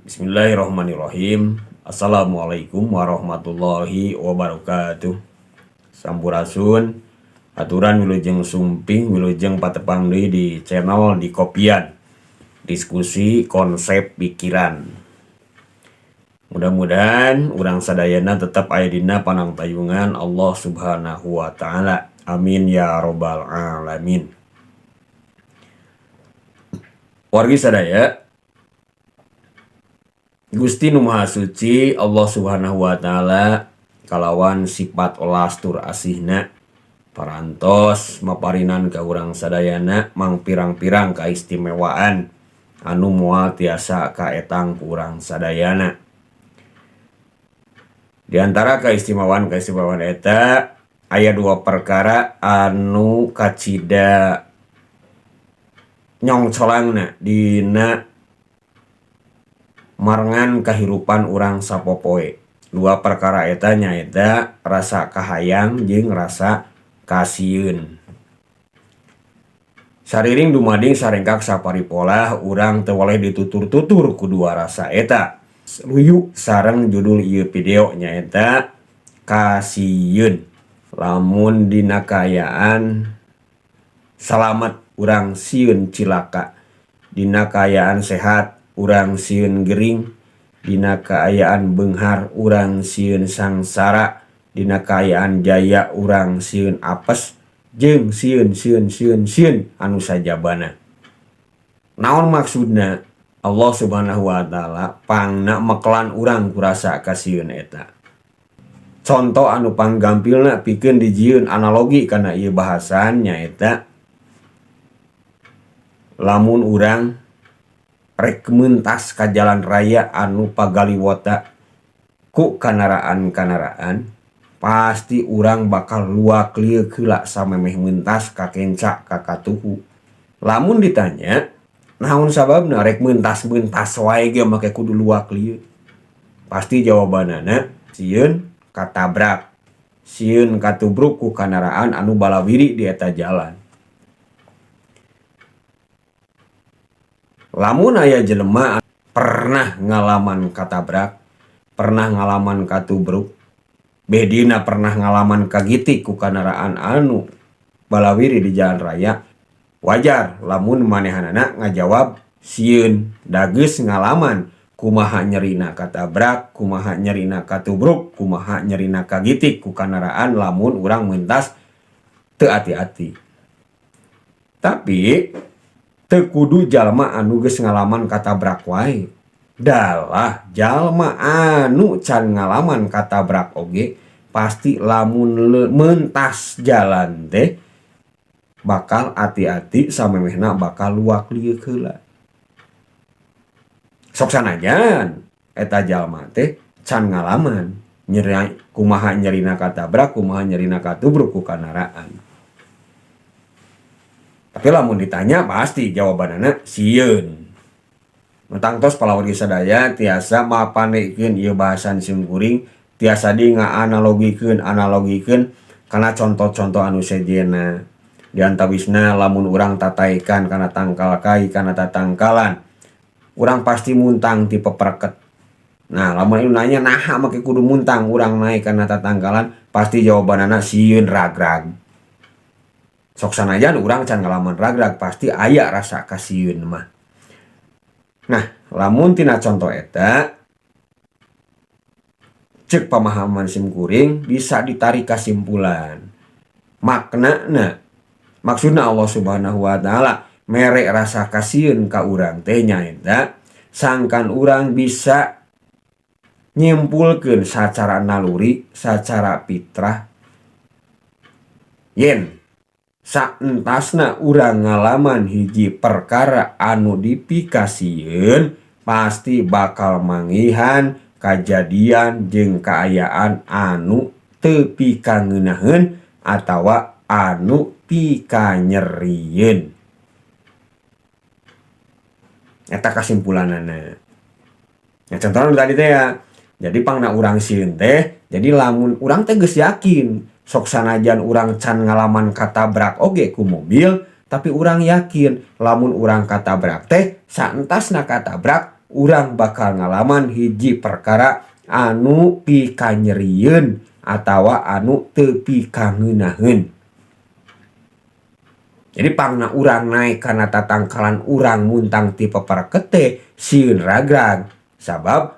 Bismillahirrahmanirrahim. Assalamualaikum warahmatullahi wabarakatuh. Sampurasun. Aturan wilujeng sumping wilujeng patepang deui di channel di Kopian. Diskusi konsep pikiran. Mudah-mudahan urang sadayana tetap aya dina panangtayungan Allah Subhanahu wa taala. Amin ya robbal alamin. Wargi sadaya, Gusti Nu Maha Suci Allah Subhanahu wa taala kalawan sifat welas tur asihna parantos maparinan ka urang sadayana mangpirang-pirang kaistimewaan anu moal tiasa kaetang ku urang sadayana. Di antara keistimewaan-keistimewaan eta aya dua perkara anu kacida nyongcolangna dina marengan kahirupan urang sapopoe. Dua perkara eta nyaeta rasa kahayang jeung rasa kasieun. Sariring dumading sarengkak saparipolah urang teu weleh ditutur-tutur ku dua rasa eta. Luyu sareng judul ieu video nyaeta kasieun. Lamun dina kaayaan salamet urang sieun cilaka, dina kaayaan sehat urang sieun gering, dina kaayaan beunghar urang sieun sangsara, dina kaayaan jaya urang sieun apes, jeung sieun sieun sieun sieun anu sajabana. Naon maksudna? Allah Subhanahu wa taala pangna mekelan urang ku rasa kasieun eta. Contoh anu panggampilna pikeun dijieun analogi kana ieu bahasan nyaeta lamun urang rek mentas ka jalan raya anu pagaliwota ku kandaraan-kandaraan, pasti urang bakal luak lieuk heula samemeh mentas ka kenca ka katuhu. Lamun ditanya naon sababna rek mentas-mentas wae ge make kudu luak lieuk, pasti jawabanana sieun katabrak, sieun katubruk ku kandaraan anu balawiri di eta jalan. Lamun aya jelema pernah ngalaman katabrak, pernah ngalaman katubruk, bedina pernah ngalaman kagitik ku kandaraan anu balawiri di jalan raya, wajar lamun manehanana ngajawab sieun da geus ngalaman kumaha nyerina katabrak, kumaha nyerina katubruk, kumaha nyerina kagitik ku kandaraan lamun urang mentas teu ati-ati. Tapi teu kudu jalma anu geus ngalaman katabrak wae. Dalah jalma anu can ngalaman katabrak oge pasti lamun mentas jalan teh bakal ati-ati samemehna bakal luak lieuk heula. Sok sanajan eta jalma teh can ngalaman nyeri kumaha nyerina katabrak, kumaha nyerina katubruk ku kandaraan. Tapi lamun ditanya pasti jawabanana sieun. Tangtos palawargi sadaya tiasa mapanekeun ieu bahasan sim kuring, tiasa di ngaanalogikeun analogikeun kana contoh-contoh anu sejenna. Di antawisna lamun urang tataekan kana tangkal kai kana tatangkalan, urang pasti muntang ti peperket. Nah, lamun anu nanya naha make kudu muntang urang naik kana tatangkalan, pasti jawabanana sieun ragrag. Sok sanajan urang can ngalaman ragrag pasti aya rasa kasieun mah. Nah, lamun tina contoh eta cek pamahaman sim kuring bisa ditarik kesimpulan. Maknana maksudna Allah Subhanahu wa taala mere rasa kasieun ka urang teh nyaeta sangkan urang bisa nyimpulkeun sacara naluri, sacara fitrah yen saentasna urang ngalaman hiji perkara anu dipikasieun pasti bakal manggihan kajadian jeung kaayaan anu teu pikangeunaheun atawa anu pikanyerieun. Eta kasimpulanana. Nah, contohna tadi teh ya. Jadi pangna urang sieun teh, jadi lamun urang teh geus yakin sok sanajan urang can ngalaman katabrak oge ku mobil, tapi urang yakin lamun urang katabrak teh saentasna katabrak urang bakal ngalaman hiji perkara anu pikanyerieun atawa anu teu pikangeunaheun. Jadi pangna urang naek kana tatangkalan urang muntang ti pepereket teh sieun ragrag sabab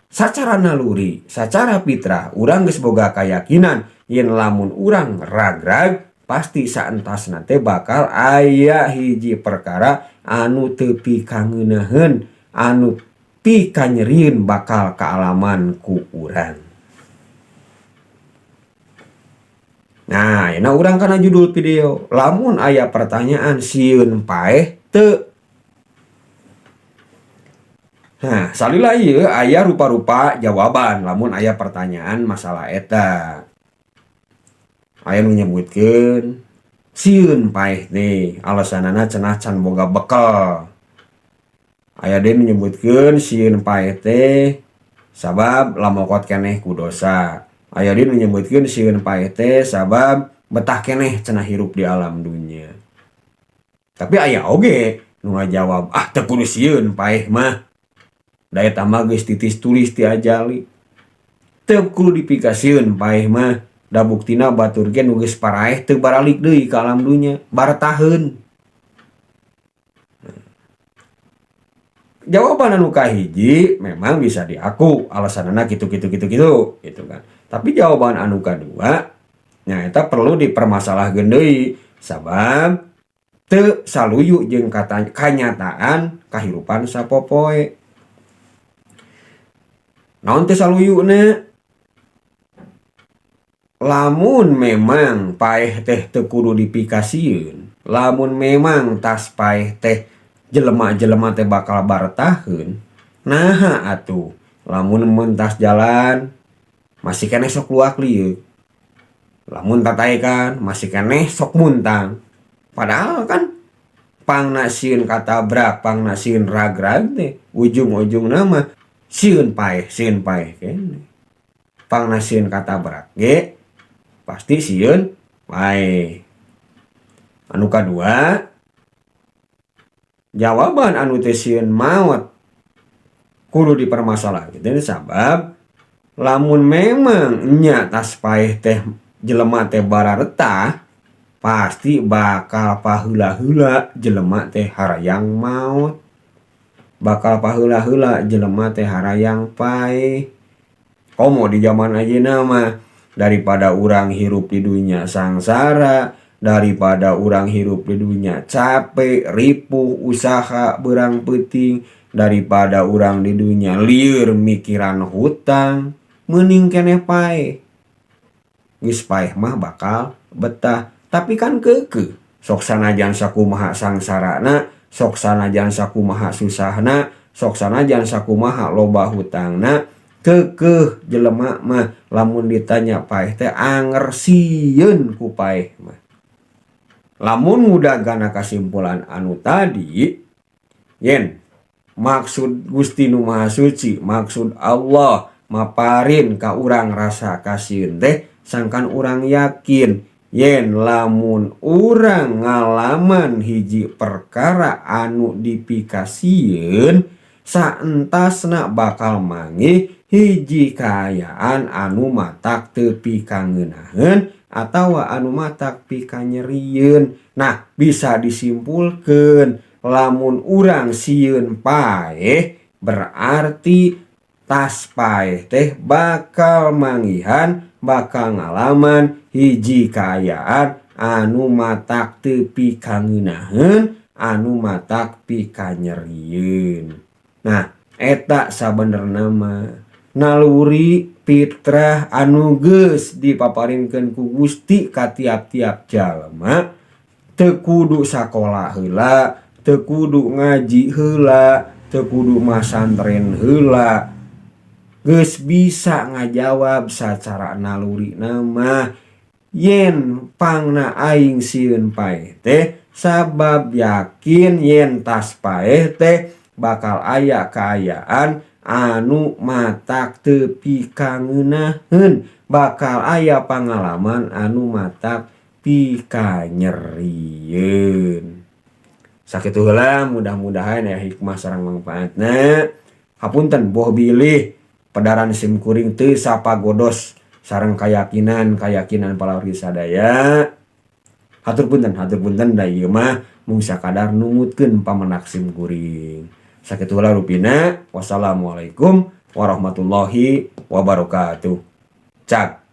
sacara naluri, sacara fitrah urang geus boga kayakinan yen lamun urang ragrag pasti saentasna teh bakal aya hiji perkara anu teu pikangeunaheun, anu pikanyerieun bakal kaalaman ku urang. Nah, ayeuna urang kana judul video, lamun aya pertanyaan sieun paeh teu. Nah, salila ieu aya rupa-rupa jawaban lamun aya pertanyaan masalah eta. Aya nu nyebutkeun sieun paeh teh alasanana cenah can boga bekel. Aya deui nu nyebutkeun sieun paeh teh sabab lamokot keneh ku dosa. Aya deui nu nyebutkeun sieun paeh teh sabab betah keneh cenah hirup di alam dunya. Tapi aya oge nu ngajawab, ah teu kudu sieun paeh mah. Da eta mah geus titis tulis ti ajali. Teu kudu dipikasieun paeh mah, da buktina batur ge nu geus paraeh teu baralik deui ka alam dunya, bartaheun. Jawaban anu kahiji memang bisa diaku alasanana kitu kitu kitu kitu gitu kan. Tapi jawaban anu kadua nya eta perlu dipermasalahkeun deui sabab teu saluyu jeung kanyataan kahirupan sapopoe. Naon teu saluyuna? Lamun memang paeh teh teu kudu dipikasieun, lamun memang tas paeh teh jelema-jelema teh bakal bartaheun, naha atuh lamun mentas jalan masih keneh sok luak lieu, lamun tataekan masih keneh sok muntang. Padahal kan pangna sieun katabrak, pangna sieun ragrag teh ujung-ujungna mah sieun paeh keneh. Pangna sieun katabrak ge pasti sieun paeh. Anu kadua, jawaban anu teu sieun maot kudu dipermasalahkeun sabab lamun memang nya tas paeh teh jelema teh bararetah pasti bakal paheula-heula jelema teh harayang maot, bakal paheula-heula jelema teh harayang paeh. Komo di zaman ayeuna mah daripada urang hirup di dunya sangsara, daripada urang hirup di dunya capek, ripuh, usaha beurang peuting, daripada urang di dunya lieur mikiran hutang, meuning keneh paeh. Geus paeh mah bakal betah, tapi kan keukeuh sok sanajan sakumaha sangsarana, sok sanajan sakumaha susahna, sok sanajan sakumaha loba hutangna, keukeuh jelema mah lamun ditanya paeh teh anger sieun ku paeh mah. Lamun ngudagana kasimpulan anu tadi, yen maksud Gusti Nu Maha Suci, maksud Allah maparin ka urang rasa kasieun teh sangkan urang yakin yen lamun urang ngalaman hiji perkara anu dipikasieun saentasna bakal mangih hiji kaayaan anu matak teu pikangeunaheun atawa anu matak pikanyerieun. Nah, bisa disimpulkeun lamun urang sieun paeh berarti tas paeh teh bakal manggihan, bakal ngalaman hiji kaayaan anu matak teu pikangeunaheun, anu matak pikanyerieun. Nah, eta sabenerna mah naluri fitrah anu geus dipaparinkeun ku Gusti ka tiap-tiap jalma. Teu kudu sakola heula, teu kudu ngaji heula, teu kudu masantren heula, geus bisa ngajawab sacara naluri mah yen pangna aing sieun paeh teh sabab yakin yen tas paeh teh bakal aya kaayaan anu matak teu pikangeunaheun, bakal aya pangalaman anu matak pikanyerieun. Sakitu heula, mudah-mudahan ya hikmah sareng mangfaatna. Hapunten boh bilih pedaran sim kuring teu sapagodos sareng kayakinan-kayakinan palawargi sadaya. Hatur punten, hatur punten, da ieu mah mung sakadar numutkeun pamenak sim kuring. Sakitu heula rupina. Wassalamualaikum warahmatullahi wabarakatuh. Cak.